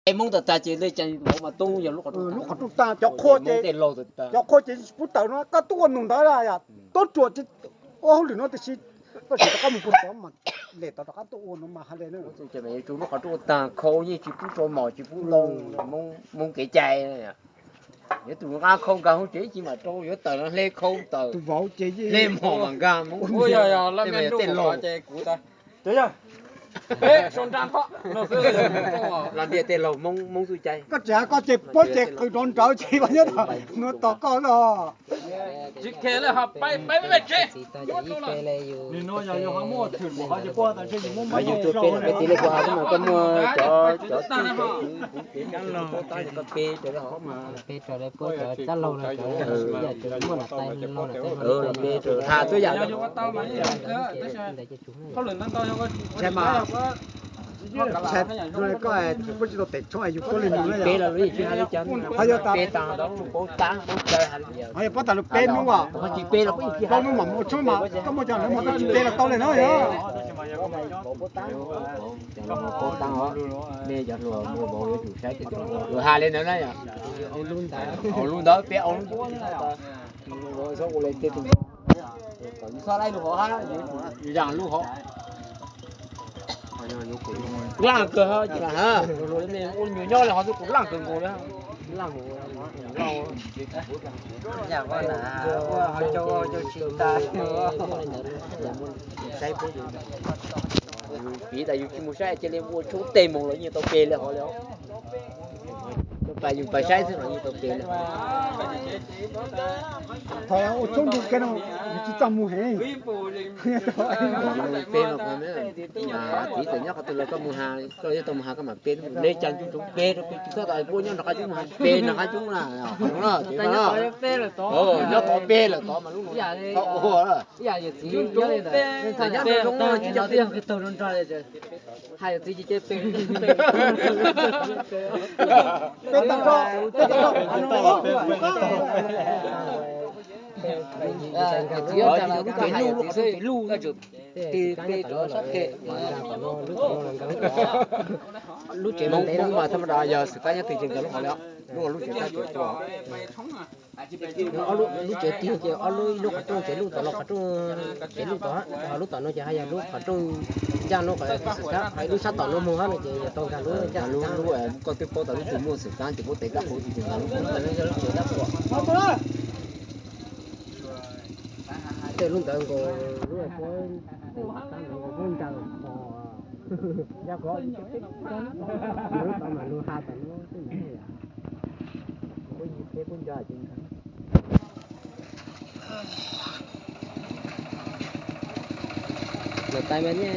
Hmoob tag tag ces le cas vauv mas tub yog lub qhov rooj tag, cov qhua ces, cov qhua ces tsis pub tawm no, koj tuaj ua nus ntawd yom, tuaj ruam ces ua hauj lwm no tiam sis koj tsis rov qab mus pug tod mas, le tod rov qab tuaj ua no mas hais li na. Lub qhov rooj tag khau yeej tsis pub rau mos tsis pub ntoo, Hmoob kev cai. Yog tus nqa khau nkag hauv tsev tsis mam rau, yuav tawm los hle khau tawm, hle mos mas nkag Hmoob. Tej laug, tej laug Hmoob txuj cai. Koj tsis hais koj ces puab ces qws nrov nrawv ces nyob tom, nyob tom koj los. Yus tuaj peb los peb txiv li kuv hais mas koj muaj cov, cov tub cov kwv kuv kev cai koj tab koj peb rau lawv puab cov txab laug no, yam tseem muaj nam tais laug nam tais, ha tub yam ntawd ces ntawd ces tsum. Ntshai mas, ntshai koj puab tsis tau tes tshuab yus tuaj li no na. Peb los lub yeej tsis hais li cas, ho yog tas, ho yog puab tas lub peb hnub as, plaub hnub mam mus ua tshuab mas koj muaj cov hnub mas koj tsis peb los tau li na yog. Nej cov hluas muaj vauv yuav tsum saib, luag hais li ntawd na yom. Lub ntawd peb, txhob ua li tej tus, kom yus txhob laij lub hauv hab, yus tsum zam lub hauv. Laj kawg, ua nyuag nyob li hov xwb kuv laj kawg nkaus li. Piv tas yus tsis mus saib cia li ua tshoob tej moos los yeej tau pe li hov li. Pas yus pas saib xwb los yeej tau pe li. Thaum ua tshoob ntu kiag no yus tsis txaj mus heev. Pe no, txiv txawm nyob qhov twg los koj mus has, koj yuav tau mus has koj mam pe, le cas ncu ntsoov pe rau peb tsis txhob tas puab nyob nrog qab cub mus has pe nrog qab cub na. Nyob tod pe lawm tod mas lub no txhob ua. Txiv nyob zoo tsis yog peb yog qhia taug nrog nrog, hais txiv ces pe. Lub tsev Hmoob mas thaj ma da yog xwm kab nyob twg ces nkawd lub qhov li, lub lub tsev tab tsev tua. Lub tsev tiag ces ob lub, ib lub qhov rooj tsev luj tom los qhov rooj tsev luj tom, ho lub tom no ces haj yog lub qhov rooj ncaj no, qhov xwm kab, lub sab tom no mus hab no ces yog tau nkag lub ncaj lub. Koj twb paub tas lub twg muaj xwm kab ces puab tes tab qhuav tus ces nkag lub, lub tsev tab qhuav. Tej lub ntawd nkaus lub puab tes tab nkaus puab ncaws os. Yog ko lub tom mas lub ha tom lub twb ntawd yom. Puab yig peb puab nco ces nkag. Lawv tais mas nyaj